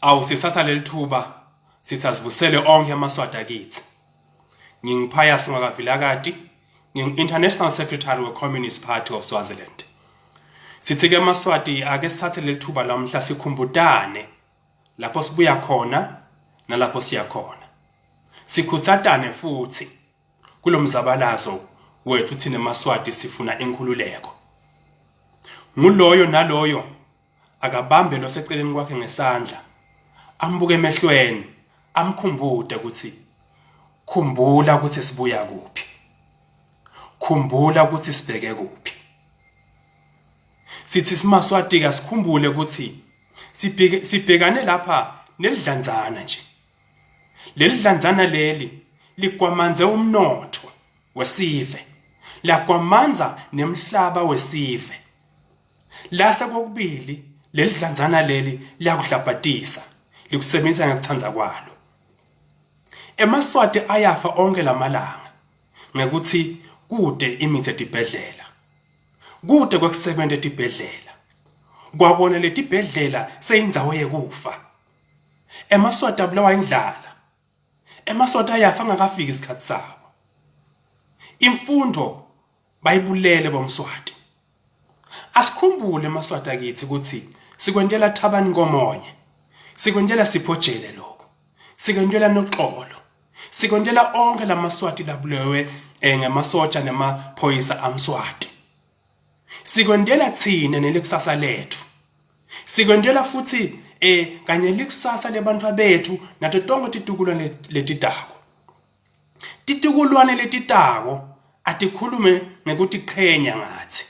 Awu sisatha leli thuba sithi asivusele onke amaSwati akithi. NginguPius Ngwakavilakati, ngingu-International Secretary we-Communist Party of Swaziland. Sithi-ke amaSwati ake sithathe leli thuba lamhla sikhumbutane lapho sibuya khona nalapho siya khona. Sikhutsatane futhi kulo mzabalazo wethu thina maSwati sifuna inkululeko. Nguloyo naloyo akabambe loseceleni kwakhe ngesandla ambuke emehlweni amkhumbute ukuthi khumbula ukuthi sibuya kuphi, khumbula ukuthi sibheke kuphi. Sithi simaSwati kasikhumbule ukuthi sibhekane lapha nelidlanzana nje. Leli dlanzana leli ligwamanze umnotho wesive, lagwamanza nemhlaba wesive. Lase kokubili leli dlanzana leli liyakudlabhatisa, likusebenzisa ngekuthanda kwalo. EmaSwati ayafa onke lamalanga ngekuthi kude imithi etibhedlela. Kude kwekusebenza etibhedlela. Kwakona letibhedlela seyindzawo yekufa. EmaSwati abulawa indlala. EmaSwati ayafa angakafiki isikhathi sawo. Imfundo bayibulele bomSwati. Asikhumbule emaSwati akithi ukuthi sikwentela Thabani Nkomonye. Sikwentela Sipho Jele lokho. Sikwentela Noxolo. Sikwentela onke lamaSwati labulewe eh, ngemasotsha nemaphoyisa amSwati. Sikwentela thina nelikusasa lethu. Sikwentela futhi eh kanye likusasa lebantfu bethu nato tonke titukulwane letitako. Titukulwane letitako atikhulume ngekutiqhenya ngathi.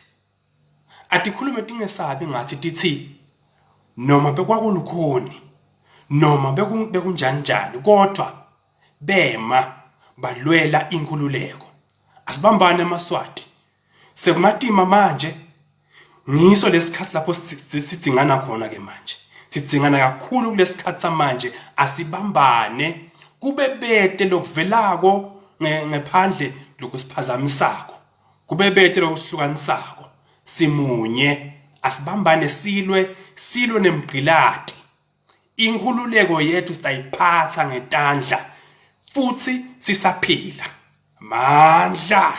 Atikhulume tingesabi ngathi tithi noma bekwakulukhuni noma bekunjani njani kodwa bema balwela inkululeko. Asibambane amaSwati. Sekumatima manje. Ngiso lesikhathi lapho sidzingana khona ke manje. Sidzingana kakhulu kulesikhathi samanje asibambane kube bete lokuvelako ngephandle lokusiphazamisako. Kube bete lokusihlukanisako. Simunye asibambane silwe silwe nemgqilati. Inkhululeko yethu sitayiphatha ngetandla futhi sisaphila. Mandla.